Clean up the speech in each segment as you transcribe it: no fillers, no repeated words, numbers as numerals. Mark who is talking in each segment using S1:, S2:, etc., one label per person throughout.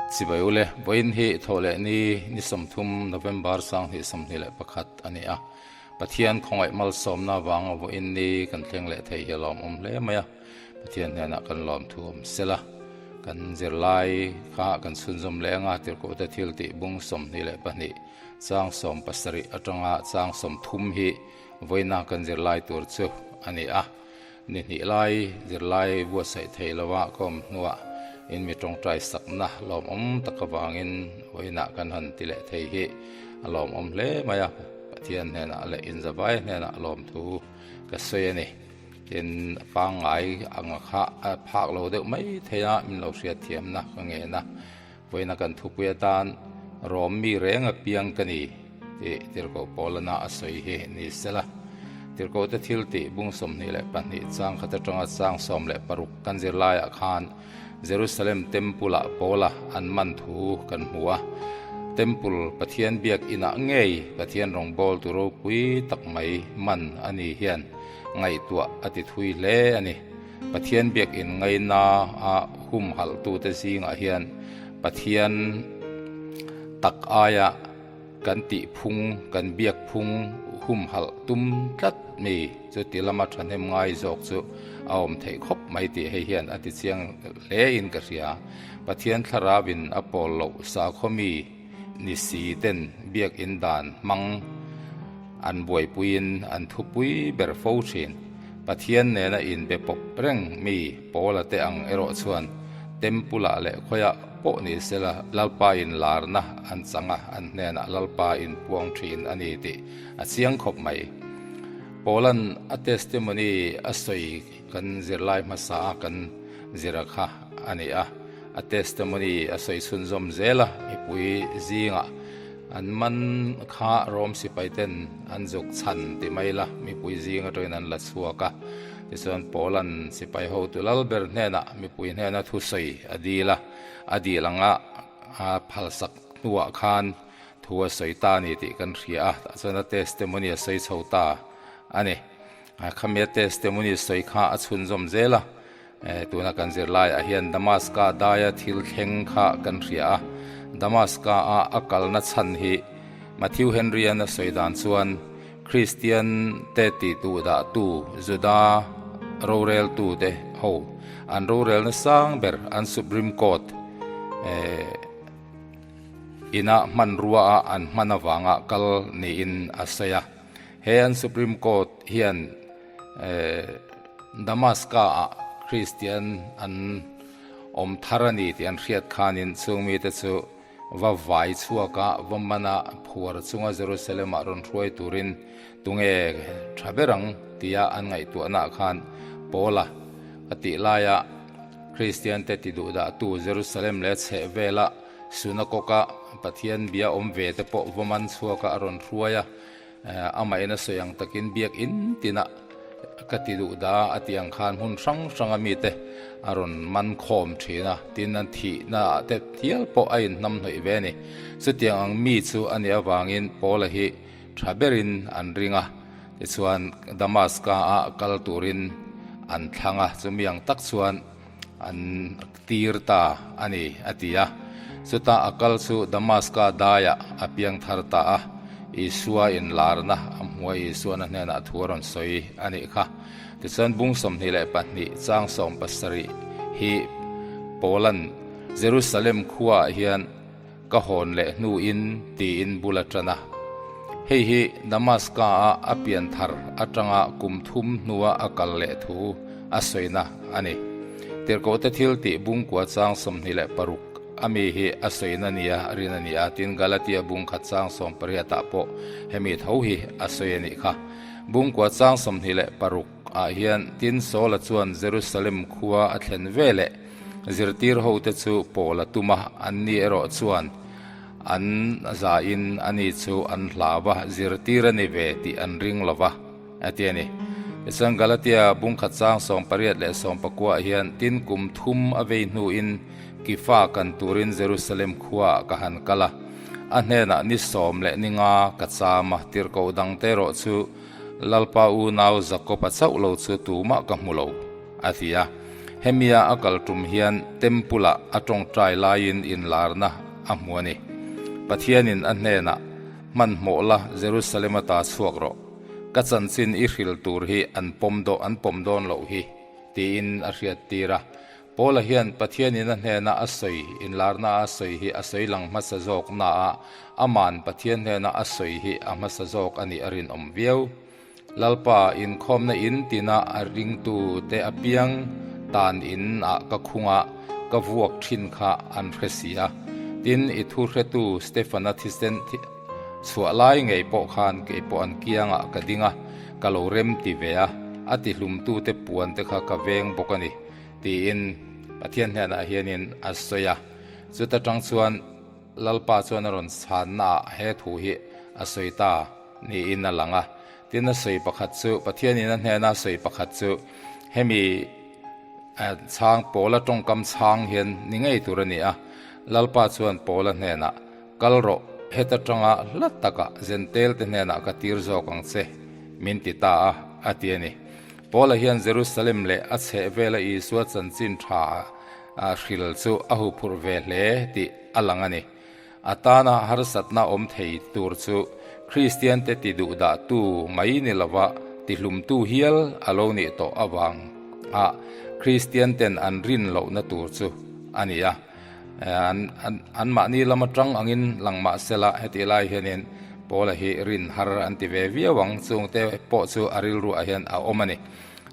S1: Chibai ule, vawiin hi thawh leh ni ni 30 November 2021 a ni a. Pathian khawngaih malsawmna avanga vawiin ni kan thleng leh thei hi a lawmawm hle mai a. Pathian hnenah kan lawmthu awm sela, kan zirlai kha kan chhunzawm leh anga Tirhkohte thil tih bung 22 chang 17 atanga chang 30 hi vawiina kan zirlai tur chu a ni a. Ni hnih lai zirlai buatsaih thei lova ka awm hnuah in mi tawngtai sakna lawmawm tak avangin vawiinah kan han ti leh thei hi a lawmawm hle mai a, Pathian hnenah leh inzavai hnenah lawmthu ka sawi a ni. Tin, pangngai anga kha a phak lo deuh mai thei a, min lo hriatthiamna ka ngen a. Vawiina kan thupui atan Rom mi reng a piang ka ni tih Tirhkoh Paulana a sawi hi ni sela. Tirhkohte thil tih bung 22 chang khat atanga chang 16 kan zirlaiah khan Jerusalem Temple-ah Paula an man thu kan hmu a. Temple Pathian biak inah ngei Pathian rawngbawltu ropui tak mai man a ni hian ngaihtuah a ti thui hle a ni. Pathian biakin ngaina a humhalhtute zingah hian Pathian tak aia kan tih phung, kan biak phung humhalh tum tlat mi chu ti lama thahnem ngai zawk chu a awm theih khawp mai tih hei hian a ti chiang hle in ka hria. Pathian thlarauin a pawl loh sakhaw mi ni si ten biakin dan hmang an buaipuiin an thupui ber fo thin. Pathian nena inbe pawp reng mi Paula te ang erawh chuan Temple-ah leh khawiah pawh ni sela Lalpa inlarna an chang a, an hnenah Lalpa inpuang thin a ni tih a chiang khawp mai. Paula'n a testimony a sawi kan zirlai hmasa a kan zira kha a ni a. A testimony a sawi chhunzawm zel a, mipui zingah an man kha Rom sipai ten an zuk chhan ti mai la, mipui zing atangin an la chhuak a. Tichuan Paula'n sipai hotu lal ber hnenah mipui hnena thusawi a dil a, a dil anga a phalsak hnuah khan thu a sawi ta a ni tih kan hria a, tah chuan a testimony a sawi chho ta a ni. Khami a testimony sawi kha a chhunzawm zel a. Tuna kan zirlaiah hian Damaska daia thil thleng kha kan hria a, Damaska-a a kalna chhan hi Matthew Henry-a'n a sawi dan chuan Kristian te tihtuh dahtu Juda roreltute ho an rorelna sang ber an Supreme Court ina hmanrua a an hman avanga kal niin a sawi a. He an Supreme Court hian Damaska-ah Kristian an awm thar a ni tih an hriat khanin chung mite chu va vai chhuak a, va man a, phuar chunga Jerusalem-ah rawn hruai turin tunge tha ber ang tia an ngaihtuahnaah khan Paula a tih laia Kristiante ti duhdahtu Jerusalem leh chhehvela Sunagoga Pathian bia awm ve te pawh va man chhuak a, a rawn hruai a. Amah in a sawi ang takin biak in tinah ka ti duh da a tih ang khan hmun hrang hranga mite a rawn man khawm thin a, tin an thihna ah te hial pawh a inhnamhnawih ve a ni. Chutiang ang mi chu a nih avangin Paula hi tha berin an ring a, tichuan Damaska ah kal turin an thlang a, chumi ang tak chuan an tir ta a ni, a ti a. Chutah a kal chu Damaska daiah a piang thar ta a, Isua inlarna a hmu a, Isuan a hnenah thu a rawn sawi a nih kha. Tichuan bung 22 chang 70 hi Paula'n Jerusalem khuaah hian ka hawn leh hnuin tiin bul a tan a. Hei hi Damaska-a a pian thar atanga kum thum hnua a kal leh thu a sawina a ni. Tirhkohte thil tih bungkua chang 26 a mi hi a sawina nia rin a ni a, tin Galatia bung khat chang 18 ah pawh hemi tho hi a sawi a nih kha. Bungkua chang 26 ah hian tin Saula chuan Jerusalem khua a thlen veleh Zirtir hote chu pawl a tum a, anni erawh chuan an zain ani chu an hlau a, zirtir a ni ve tih an ring lo va, a ti a ni. Tichuan Galatia bungkhat chang 18 leh 19 ah hian tin kum thum a vei hnuin Kifa kan turin Jerusalem khuaah ka han kal a, a hnenah ni sawm leh ni nga ka cham a, tirhkoh dangte erawh chu Lalpa unau Jakob-a chauh lo chu tumah ka hmu lo, a ti a. Hemia a kal tum hian Temple-ah a tawngtai laiin inlarna a hmu a ni. Pathianin a hnenah, Hmanhmawh la, Jerusalem ata chhuak rawh. Ka chanchin i hril tur hi an pawm daw an pawm dawn loh hi, tiin a hriattir a. Paula hian Pathianin a hnena a sawi inlarna a sawi hi a sawi lang hmasa zawk naah aman Pathian hnena a sawi hi a hmasa zawk a nih a rinawm viau. Lalpa, inkhawmna in tina a ringtute apiang tan in ah ka khunga ka vuak thin kha an hre si a. Tin, i thu hretu Stefana thisen chhuah lai ngei pawh khan kei pawh an kiangah ka ding a, ka lo rem ti ve a, a tihlumtute puan te kha ka veng bawk a ni, tiin Pathian hnenah hianin a sawi a. Chuta tang chuan Lalpa chuan a rawn chhannaah he thu hi a sawi ta niin a lang a. Tin, a sawi pakhat chu, Pathianin a hnena a sawi pakhat chu hemi chhang Paula tawngkam chhang hian ni ngei tur a ni a. Lalpa chuan Paula hnenah, Kal rawh, heta tanga hla takah Zentel te hnenah ka tir zawk ang che, min ti ta a, a ti a ni. Paula hian Jerusalem leh a chhehvela Isua chanchin tha hril chu a huphurh ve hle tih a lang a ni. A tana harsatna awm thei tur chu Kristiante ti duhdahtu mai ni lova tihlumtu hial a lo nih tawh avang a Kristianten an rin lohna tur chu a ni a. Anmahni lam atang angin lang mah sela hetih lai hianin Paula hi rin har an ti ve viau ang, chungte pawh chu a rilruah hian a awm a ni.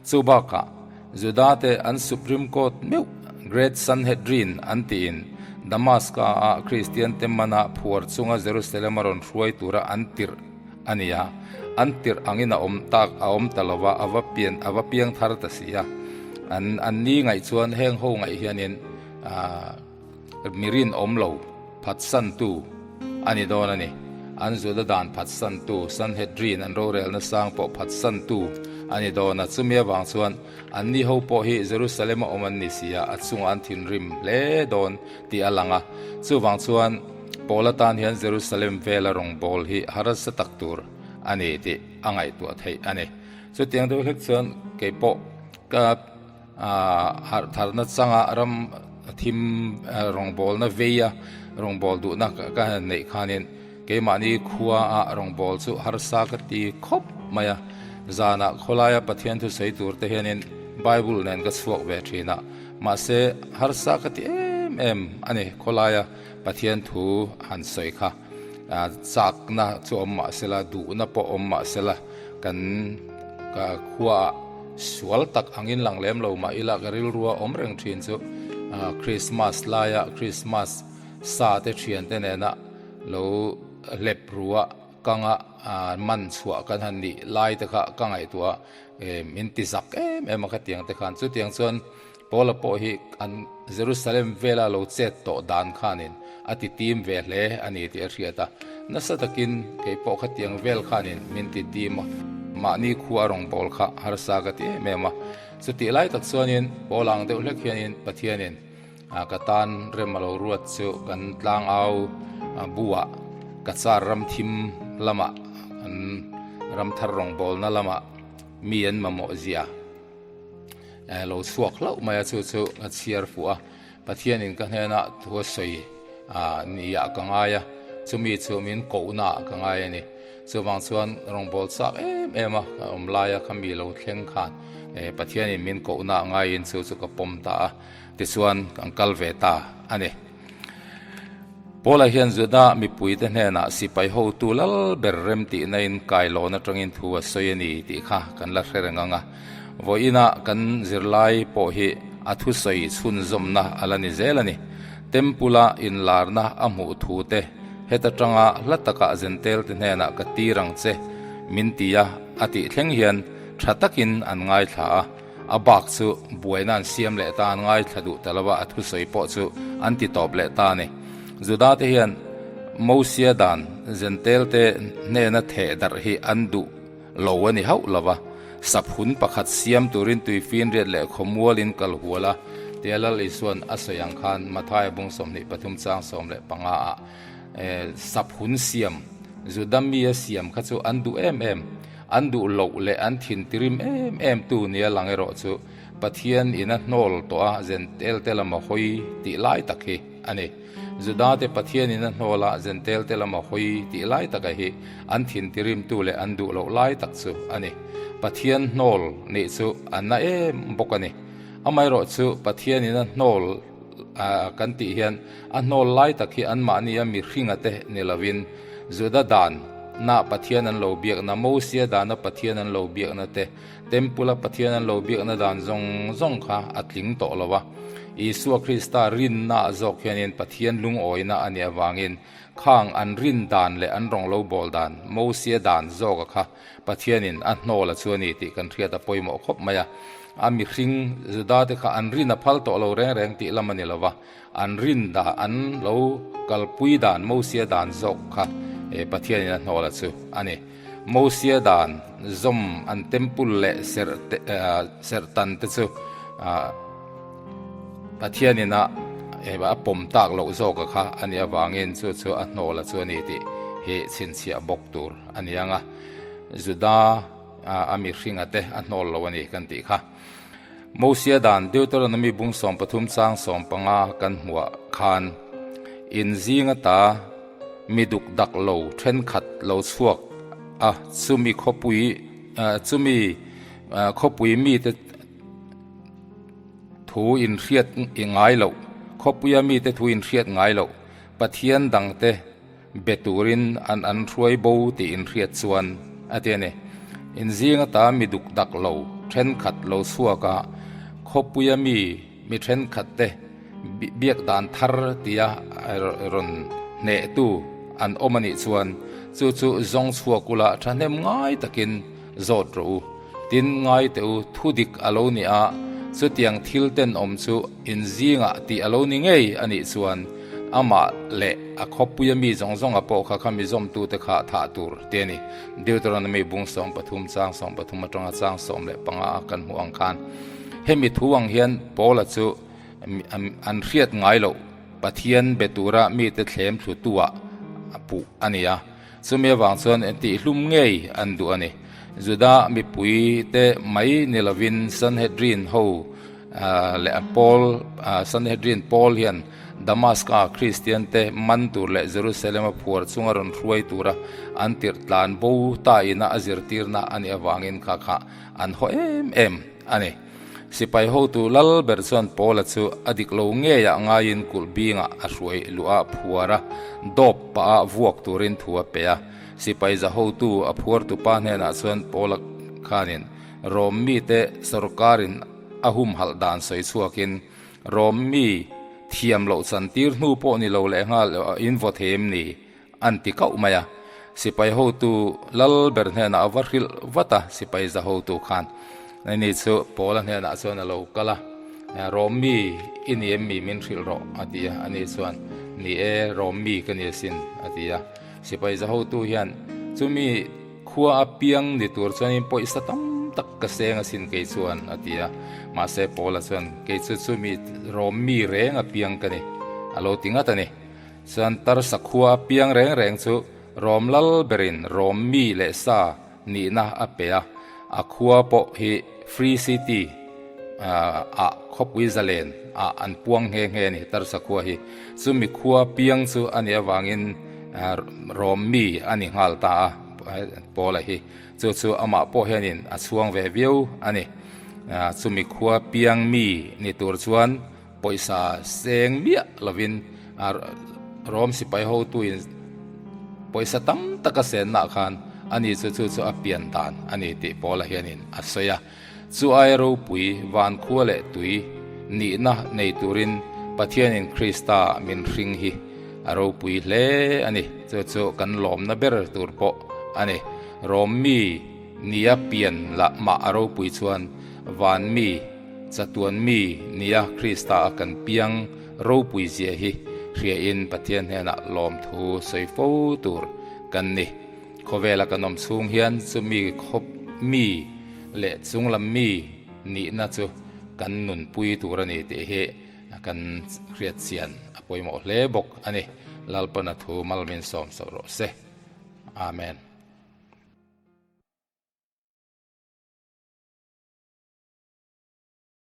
S1: Chu bakah Juda-te an Supreme Court meuh Great Sanhedrin an tiin Damaska-a Kristiante mana phuar chunga Jerusalem-a rawn hruai tura an tirh a ni a, an tirh angin a awm tak a awm ta lova, a va pian a va piang thar ta si a. An an ni ngaih chuan heng ho ngaih hianin mi rinawm lo phatsantu a ni dawn a ni. An Juda dan phatsantu, Sanhedrin an rorelna sang pawh phatsantu a ni dawn a. Chumi avang chuan anni ho pawh hi Jerusalem-a awm an ni si a, a chungah an thinrim hle dawn tih a lang a. Chuvang chuan Paul atan hian Jerusalem vela rawngbâwl hi harsa tak tur a ni tih a ngaihtuah theih a ni. Chutiang deuh hlek chuan kei pawh ka Harh tharna changa ram thim rawngbawlna veia rawngbâwl duhna ka han neih khanin keimahni khuaah rawngbâwl chu harsa ka ti khawp mai a. Zanah khawlaia Pathian thusawi tur te hianin Bible nen ka chhuak ve thin a, mahse harsa ka ti em em a ni khawlaia Pathian thu han sawi kha. Chakna chu awm mah sela, duhna pawh awm mah sela kan khuaah sual tak angin lang lem lo mah ila ka rilrua awm reng thin chu Christmas laia Christmas sa te thian te nena lo hlep rua kanga man chhuah kan han nih lai te kha ka ngaihtuah min ti zak em em a khatiang te khan chutiang chuan Paula pawh hi an Jerusalem vela lo chet tawh dan khanin a ti tim ve hle a ni tih a hriat a. Nasa takin kei pawh khatiang vel khanin min ti tim a, mahni khua rawngbâwl kha harsa ka ti em em a. Chutih lai tak chuanin Paula ang deuh hlek hianin Pathianin ka tan rem a lo ruat chu kan tlangau buah ka char ram thim lamah kan ramthar rawngbâwlna lamah mi an mamawh zia Lo chhuak hlauh mai a, chu chu ka chhiar fuh a, Pathianin ka hnenah thu a sawi niah ka ngai a, chumi chu min kohnaah ka ngai a ni. Chuvang chuan rawngbâwl chak em em a, ka awm laia ka mi lo thleng khan Pathianin min kohnaah ngaiin chu chu ka pawm ta a, tichuan kan kal ve ta a ni. Paula hian Juda mipuite hnenah sipai hotu lal ber rem tihnain kailawn atangin thu a sawi a ni tih kha kan la hre reng ang a. Vawiinah kan zirlai pawh hi a thusawi chhunzawmna a la ni zel a ni. Temple-a inlarna a hmuh thu te heta tanga hla takah Zentelte hnenah ka tir ang che min ti a, a tih thleng hian tha takin an ngaithla a. A bak chu buaina an siam leh ta, an ngaithla duh ta lo a, a thusawi pawh chu an ti tawp leh ta a ni. Juda te hian Mosia dan Zentel te hnena theh darh hi an duh lo a ni hauh lo va, saphun pakhat siam turin tuifinriat leh khawmualin kal hual a, tia Lal Isua'n a sawi ang khan Mathaia bung 23 chang 15 ah saphun siam Juda mi a siam kha chu an duh em em. An duh loh leh an thin tirim em em tu nia lang erawh chu Pathian in a hnawl tawh a Zentel te lama hawi tih lai tak hi a ni. Juda te Pathian in a hnawl a Zentel te lama hawi tih lai taka hi an thin tirimtu leh an duh loh lai tak chu a ni. Pathian hnawl nih chu a na em bawk a ni. Amaherawh chu Pathian in a hnawl kan tih hian a hnawl lai tak hi anmahni a mihringa te ni lovin Juda dan na Pathian an lo biakna, Mosia dana Pathian an lo biakna te, Temple a Pathian an lo biakna dan zawng zawng kha a tling tawh lo a. Isua Krista rinna zawk hianin Pathian lungawina a nih avangin khang an rin dan leh an rawng lo bawl dan, Mosia dan zawka kha Pathianin a hnawl a chu a ni tih kan hriat a pawimawh khawp mai a. A mihring Judate kha an rin a phal tawh lo reng reng tih lam a ni lo va, an rin dah an lo kalpui dan Mosia dan zawk kha Pathianin a hnawl a chu a ni. Mosia dan zawm an temple leh serhtan te chu Pathianin a a pawm tak loh zawka kha a nih avangin chu chu a hnawl a chu a ni tih hi chhinchhiah bawk tur a ni ang a. Juda a mihringa te a hnawl lo a ni kan tih kha. Mosia dan Deuteronomy bung 13 chang 15 kan hmuah khan in zinga ta mi duk dak lo thenkhat lo chhuak a chumi khawpui chumi khawpui mite Thu inhriat i ngai loh, khawpuia mite thu inhriat ngai loh, Pathian dangte be turin an an hruai bo tih inhriat chuan a ti a ni. Inzing ata mi duk dak lo thenkhat lo chhuak a, khawpuia mi mi thenkhatte biak dan thar tia rawn hnehtu an awm a nih chuan chu chu zawng chhuak ula thahnem ngai takin zawt rawh u. Tin, ngai teh u, thu dik a lo ni a, chutiang thil tenawm chu in zingah tih a lo ni ngei a nih chuan amah leh a khawpuia mi zawng zawnga pawh kha kha mi zawmtute kha thah tur te a ni. Deuteronomy bung 13 chang 13 atanga chang 15 a kan hmuh ang khan hemi thu ang hian Paula chu an hriat ngai loh Pathian be tura mite thlem thlutuah a puh a ni a. Chumi avang chuan tihhlum ngei an duh a ni. Juda mipuite mai ni lovin Sanhedrin ho leh Paul, Sanhedrin Paul hian Damaska Kristiante man tur leh Jerusalem-a phuar chunga rawn hruai tura an tirh tlan bo ta ina a zirtirna a nih avangin kha kha an haw em em a ni. Sipai hotu lal ber chuan Paula chu a dik lo ngeiah ngaiin kulh bingah a hruai luh a, phuar a, dawp pah a vuak turin thu a pe a. Sipai za hotu a phuartu pa hnenah chuan Paula khanin Rom mite sawrkarin a humhalh dan sawi chhuakin Rom mi thiam loh chantir hnu pawh ni lo lehnghal in vaw thei em ni? An ti kauh mai a. Sipai hotu lal ber hnenah a va hrilh vat a, sipai za hotu khan ni chu Paula hnenah chuan a lo kal a, Rom mi i ni em mi min hrilh rawh a ti a, ani chuan ni e Rom mi ka ni asin a ti a. Sipai za hotu hian chumi khua a piang ni tur chuanin pawisa tam tak ka seng asin kei chuan a ti a, mahse Paula chuan kei chu chumi Rom mi reng a piang ka ni a lo ti ngat a ni. Chuan Tarsa khua a piang reng reng chu Rom lal berin Rom mi leh sa nihna a pe a, a khua pawh hi Free City ah khawpui zalen ah an puang nghe nghe a ni Tarsa khua hi. Chumi khua piang chu a nih avangin Rom mi a ni nghal ta a Paula hi. Chu chu amah pawh hianin a chhuang ve viau a ni. Chumi khua piang mi ni tur chuan Pawisa seng miah lovin Rom sipai hotuin pawisa tam taka sennaah khan ani chu chu chu a pian dan a ni tih Paula hianin a sawi a. Chu aia ropui vankhua leh tui nihna nei turin Pathianin Krista min hring hi a ropui hle a ni. Chu chu kan lawmna ber tur pawh a ni. Rom mi nia pian lah mah a ropui chuan van mi Chatuan mi nia Krista a kan piang ropui zia hi hriain Pathian hnenah lawmthu sawi fo tur kan ni. Khawvela kan awm chhung hian chumi khawp mi leh chunglam mi nihna chu kan nunpui tur a ni tih hi kan hriat chian a pawimawh hle bawk a ni. Lalpana thu mal min sawm sawh rawh se. Amen.